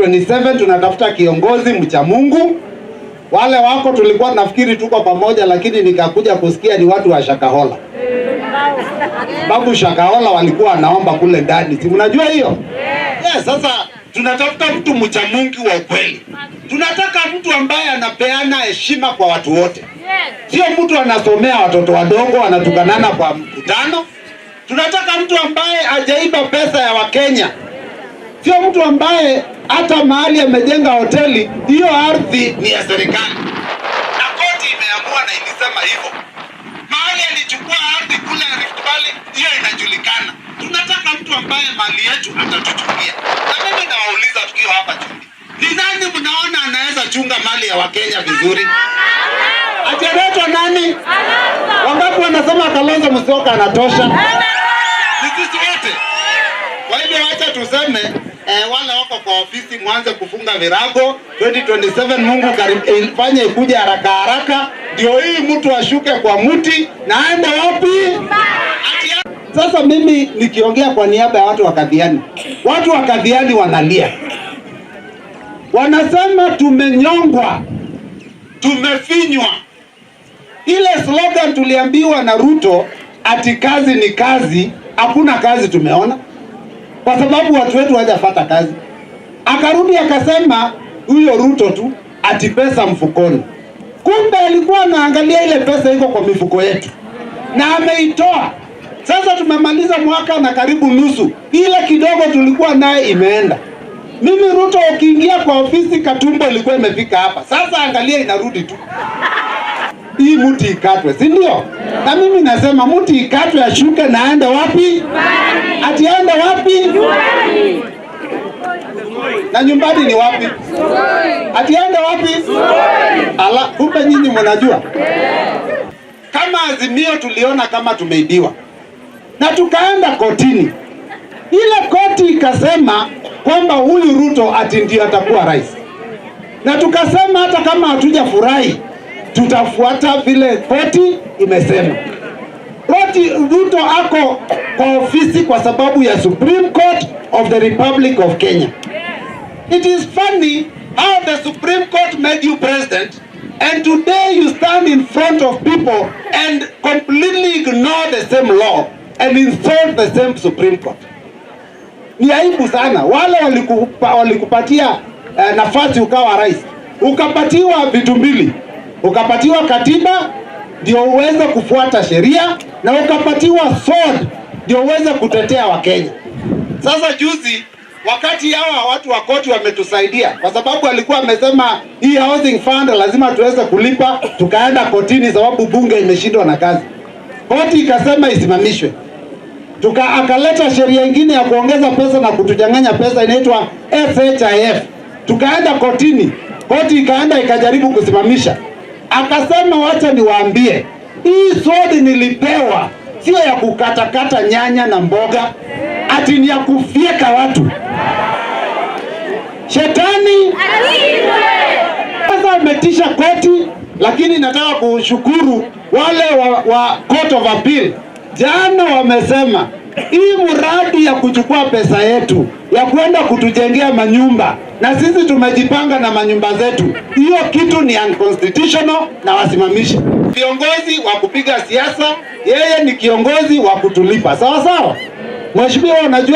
2027 tunatafuta kiongozi mcha Mungu. Wale wako tulikuwa tunafikiri tuko pamoja, lakini nikakuja kusikia ni watu wa Shakahola. Babu Shakahola walikuwa wanaomba kule ndani, si mnajua hiyo? Yeah, sasa tunatafuta mtu mcha Mungu wa ukweli. Tunataka mtu ambaye anapeana heshima kwa watu wote, sio mtu anasomea watoto wadogo wanatukanana kwa mkutano. Tunataka mtu ambaye hajaiba pesa ya Wakenya, sio mtu ambaye hata mahali amejenga hoteli hiyo ardhi ni ya serikali, na koti imeamua na ilisema hivyo. Mahali alichukua ardhi kule Rift Valley, hiyo inajulikana. Tunataka mtu ambaye mali yetu atatuchungia. Na mimi nawauliza tukiwa hapa chini, ni nani mnaona anaweza chunga mali ya Wakenya vizuri? Ati anaitwa nani? Wangapi wanasema Kalonzo Musyoka anatosha? Ni sisi wote. Kwa hivyo wacha tuseme wale wako kwa ofisi mwanze kufunga virago 2027. Mungu fanye ikuje haraka haraka, ndio hii mtu ashuke kwa mti na aende wapi? Sasa mimi nikiongea kwa niaba ya watu wa Kathiani, watu wa Kathiani wanalia, wanasema tumenyongwa, tumefinywa. Ile slogan tuliambiwa na Ruto ati kazi ni kazi, hakuna kazi tumeona, kwa sababu watu wetu hawajapata kazi. Akarudi akasema huyo Ruto tu ati pesa mfukoni, kumbe alikuwa anaangalia ile pesa iko kwa mifuko yetu na ameitoa. Sasa tumemaliza mwaka na karibu nusu, ile kidogo tulikuwa naye imeenda. Mimi Ruto, ukiingia kwa ofisi katumbo ilikuwa imefika hapa, sasa angalia inarudi tu. Hii mti ikatwe, si ndio? Na mimi nasema mti ikatwe, ashuke na aende wapi? Ati aende wapi? Na nyumbani ni wapi? Ati aende wapi? Ala, kumbe nyinyi mnajua. Kama Azimio tuliona kama tumeibiwa na tukaenda kotini. Ile koti ikasema kwamba huyu Ruto ati ndio atakuwa rais, na tukasema hata kama hatujafurahi tutafuata vile koti imesema. Koti, Ruto ako kwa ofisi kwa sababu ya Supreme Court of the Republic of Kenya. It is funny how the Supreme Court made you president and today you stand in front of people and completely ignore the same law and insult the same Supreme Court. Ni aibu sana. Wale walikupatia nafasi ukawa rais, ukapatiwa vitu mbili, ukapatiwa katiba ndio uweze kufuata sheria na ukapatiwa sword ndio uweze kutetea Wakenya. Sasa juzi wakati hawa watu wa koti wametusaidia, kwa sababu alikuwa amesema hii housing fund lazima tuweze kulipa, tukaenda kotini sababu bunge imeshindwa na kazi. Koti ikasema isimamishwe, akaleta sheria ingine ya kuongeza pesa na kutunyang'anya pesa inaitwa SHIF. Tukaenda kotini, koti ikaenda ikajaribu kusimamisha, akasema wacha niwaambie, hii sword nilipewa sio ya kukatakata nyanya na mboga, ati ni ya kufyeka watu. Shetani sasa ametisha koti, lakini nataka kushukuru wale wa Court of Appeal jana wamesema hii mradi ya kuchukua pesa yetu ya kwenda kutujengea manyumba na sisi tumejipanga na manyumba zetu, hiyo kitu ni unconstitutional na wasimamishe. Viongozi wa kupiga siasa, yeye ni kiongozi wa kutulipa, sawa sawa. Mheshimiwa, unajua